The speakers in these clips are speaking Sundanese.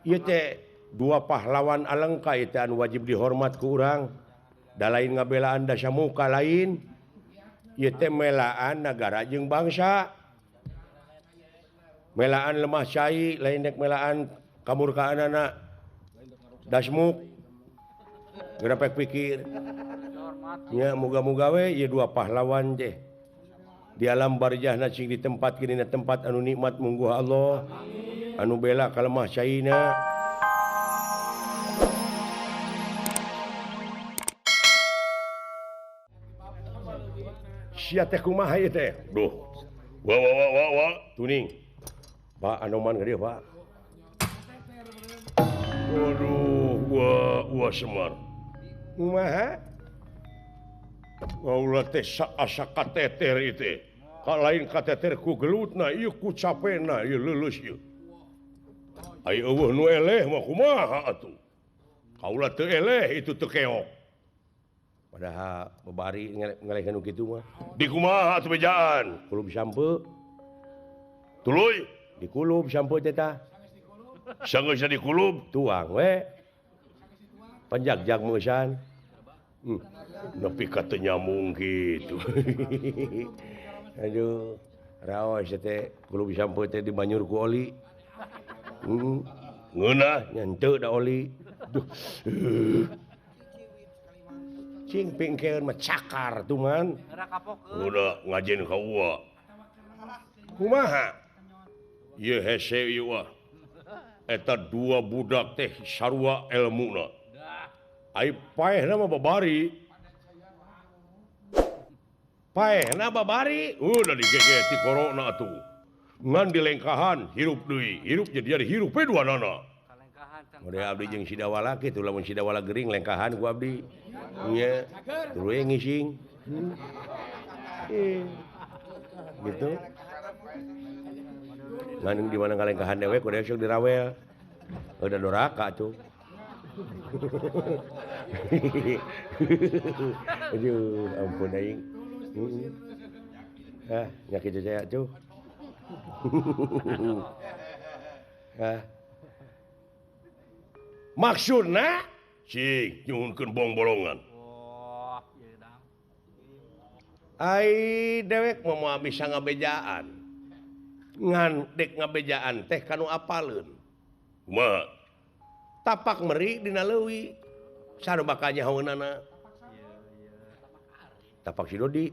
Ieu teh dua pahlawan Alengka ieu teh anu wajib dihormat ku urang. Da lain ngabelaan Dasamuka lain. Ieu teh melaan nagara jeung bangsa. Melaan lemah cai lain dek melaan kamurkaanana. Dasmuk. Geura pikir. Nya moga-moga we ieu dua pahlawan teh. Di alam barjahna cing di tempat kini na tempat anu nikmat mungguh Allah. Anu bela ka lemah caina. Sia teh kumaha ieu teh? Duh. Wa wa wa wa wa tuning. Pak Anoman ka dieu, Pak. Waduh, wa wa Semar. Kumaha? Ulah teh asa kateter ieu teh. Ka lain kateter ku gelutna, ieu ku capena, ieu leuleus ieu. Ai eueuh nu eleh mah kumaha atuh. Kaula teu eleh itu teu keok. Padahal babari ngelehkeun nu kitu mah. Di kumaha atuh bejaan? Kulub sampe. Tuluy dikulub sampe teh tah. Sanggeus dikulub tuang we. Panjagjag meusan. Nepi ka teu nyambung kitu. Aduh, raos teh kulub sampe teh dibanyur ku oli. Ngeunah nya henteu da oli. Duh. Cing pingkeun mah cakar tuman. Udah ngajin ka uwa. Kumaha? Ieu hese ieu wah. Eta dua budak teh sarua elmuna. Ai paehna mah babari. Paehna babari, udah digegeti korona atuh. Ngan dilengkahan hirup deui, hirup jadi hirup we duanana. Udah abdi jeung Sidawala kitu lamun Sidawala gering lengkahan ku abdi. Nya, tuluy ngising. Gitu. Ngan di mana ngalengkahan dewek kudu sok dirawel. Udah doraka tuh. Aduh, ampun aing. Ah, nya kitu saya tuh. Ah. Maksudna cing nyuhunkeun bongbolongan. Ai dewek mah moal bisa ngabejaan. Ngan dek ngabejaan teh kanu apaleun. Kumaha? Tapak meri dina leuwi. Saha bakal nyahoeunana? Tapak si Dodi.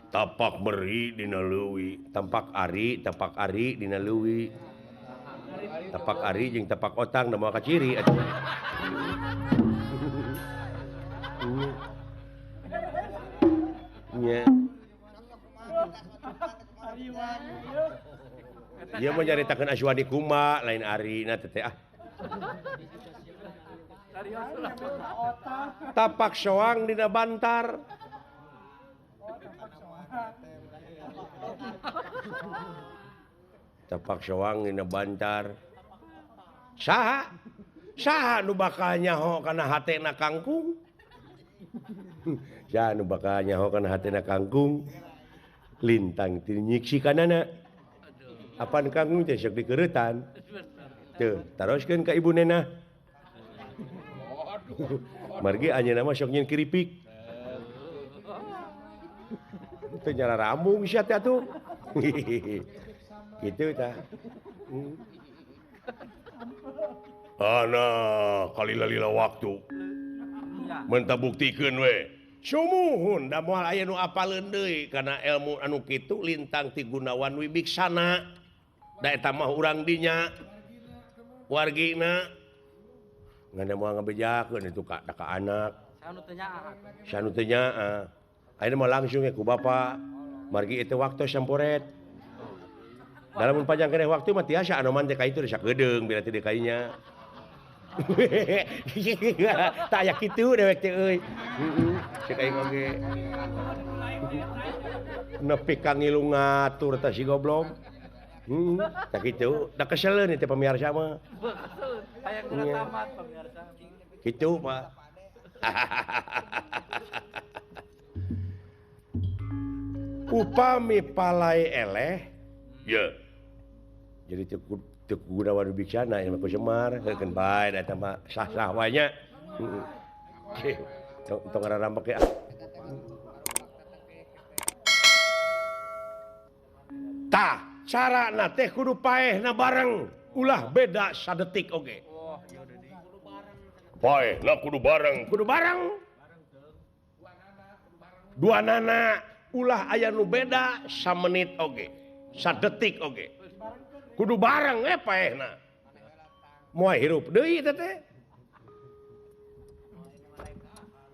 Tapak meri dina leuwi, tampak ari dina leuwi. Tapak ari jeung tapak otang da moal kaciri atuh. Nya. Ieu mah nyaritakeun Aswadi kuma lain arina teh ah. Tapak soang dina bantar. Tapak soang dina bantar. Saha? Saha nu bakal nyaho kana hatena kangkung? Saha nu bakal nyaho kana hatena kangkung? Lintang ti nyiksi kanana. Apan kangkung teh sok dikeureutan. Teu, taroskeun ka ibu nenah. Margi anjeunna mah sok nyeun keripik. Teu nyala rambung sia teh atuh. Kitu tah. Ana kalila-lila waktu. Menta buktikeun we. Sumuhun da moal aya nu apaleun deui kana ilmu anu kitu lintang ti Gunawan Wibiksana. Da eta mah urang dinya. Wargina. Ngan moal ngabejakeun itu ka da ka anak. Sanu teu nyaah. Sanu teu nyaah. Ayeuna mah langsung we ku bapa. Margi itu waktu samporet. Dalam panjang keneh waktu mah tiasa Anoman teh ka itu sakedeung bila teh kainya. Tak aya kitu dewek teh euy. Heeh, cek aing oge. Nepi ka ngilu ngatur tah si goblok. Heeh, tah kitu, da keseleun teh pamirsa mah. Hayang geura tamat pamirsa. Kitu mah. Upami palai eleh, ya. Jadi teu Gunawan Wibiksana ieu mah ku Semar heukeun bae da eta mah sah-sah wae nya. Heeh. Tong ngararambek ah. Tah, carana teh kudu paehna bareng, ulah beda sadetik oge. Paehna kudu bareng, kudu bareng. Dua nana ulah aya nu beda samenit oge, sadetik oge. Kudu bareng paehna. Moal hirup deui teh teh.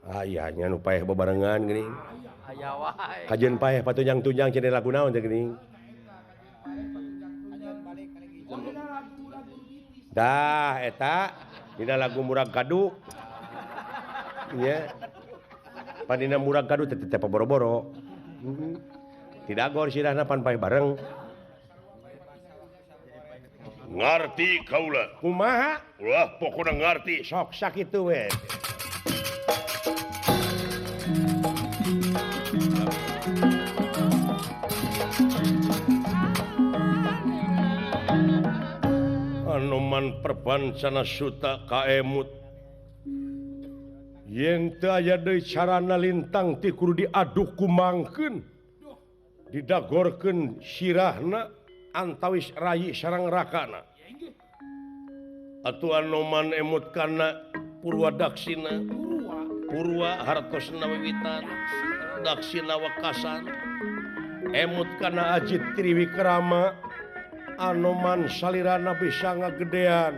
Aya nya nu paeh bebarengan geuning. Aya wae. Kajeun paeh patunjang-tunjang cenah lagu naon teh geuning. Dah eta dina lagu Murag Kadu. Nya. Pan dina Murag Kadu teh teh boro-boro. Tidak gor sirahna pan paeh bareng. Ngarti kaula. Kumaha? Ulah pokona ngarti. Sok sakitu we. Anoman Perbancana Suta kaemut. Yen teu aya deui carana lintang ti kudu diaduk kumangkeun. Didagorkeun sirahna antawis rayi sareng rakana. Atuh Anoman emut kana Purwa Daksina. Purwa hartosna wiwitan, Daksina wekasan. Emut kana Ajit Triwikrama. Anoman salirana bisa ngagedean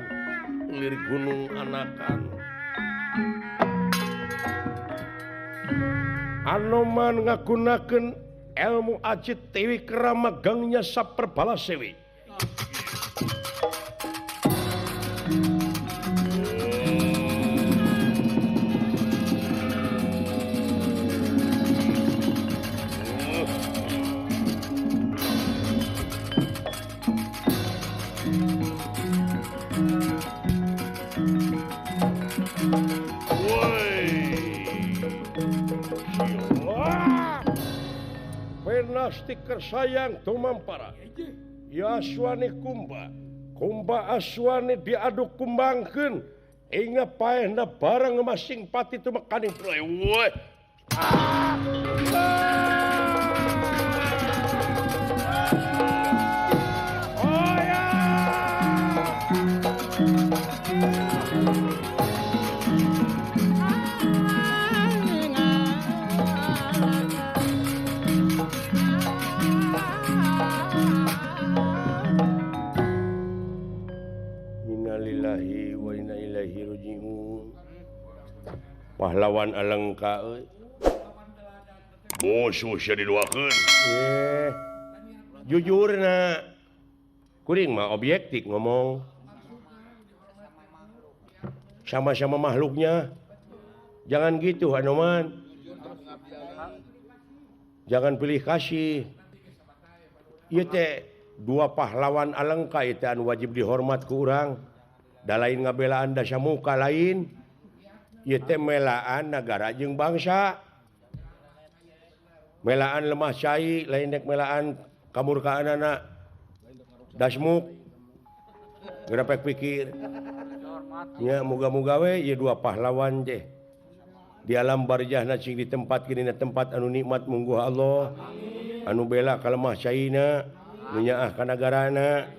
lir gunung anakan. Anoman ngagunakeun ilmu Ajit Triwikrama gangnya saperbala sewi. Stiker sayang tumampara ya aswani kumba kumba aswani diaduk kumbangkeun inga paehna bareng masing pati tumekaning weh. Oh ya. Innalillahi wa inna ilaihi raji'un. Pahlawan Alengka euy. Musuh sia diduakeun. Jujurna kuring mah objektif ngomong. Sama-sama makhluknya. Jangan gitu Anoman. Jangan pilih kasih. Ieu teh dua pahlawan Alengka ieu teh anu wajib dihormat ku urang. Da lain ngabelaan dasamuka lain. Ieu teh melaan nagara jeung bangsa. Melaan lemah cai lain dek melaan kamurkaanana. Dasmuk. Geura pek pikir. Nya moga-moga we ieu dua pahlawan teh. Di alam barzahna cing ditempatkeun dina tempat anu nikmat mungguh Allah. Anu bela ka lemah caina, nu nyaah ka nagarana.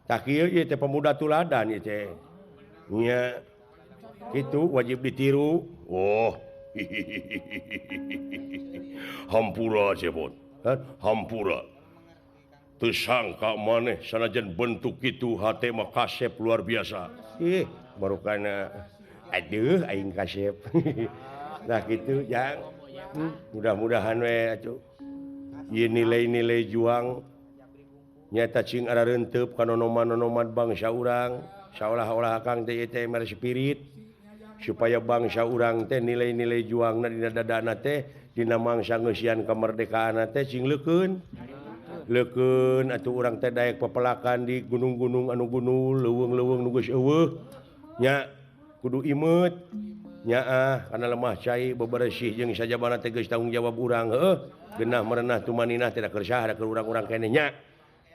Tah kieu ieu teh pemuda tuladan ieu teh. Nya itu wajib ditiru. Oh. Hampura cepot. Hampura. Teu sangka maneh sanajan bentuk kitu hate mah kasep luar biasa. Ih, baru kana aduh aing kasep. Nah kitu jang. Mudah-mudahan we atuh. Ieu nilai-nilai juang nyata cing ararenteup ka nonoman-nonoman bangsa urang, saolah-olah akang teh teh mere spirit supaya bangsa urang teh nilai-nilai juangna dina dadana teh dina mangsa ngeusian kemerdekaan teh cing leukeun. Leukeun atuh urang teh daek pepelakan di gunung-gunung anu gunul, leuweung-leuweung nu geus eueuh. Nya kudu imeut. Nyaah kana lemah cai beberesih jeung sajabana teh geus tanggung jawab urang heueuh. Genah merenah tumaninah tidak keur saha keur urang-urang keneh nya.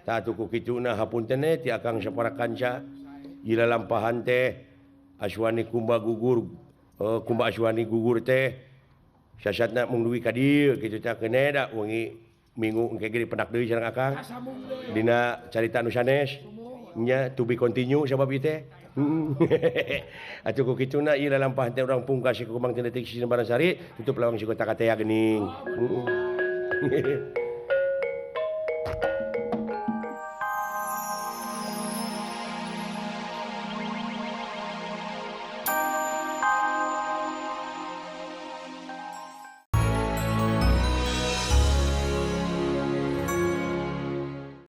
Tah atuh ku kituna hapunten ti akang sapara kanca ieu lalampahan teh Aswani Kumba gugur Kumba Aswani gugur teh sasatna mung dugi ka dieu kitu tah keuneh da wengi minggu engke ge dipendak deui sareng akang dina carita nu sanes nya to be continue sabab ieu teh. Atuh ku kituna ieu lalampahan teh urang pungkas ku Kembang Detik Sisi Sari tutup lawang si kota katea geuning.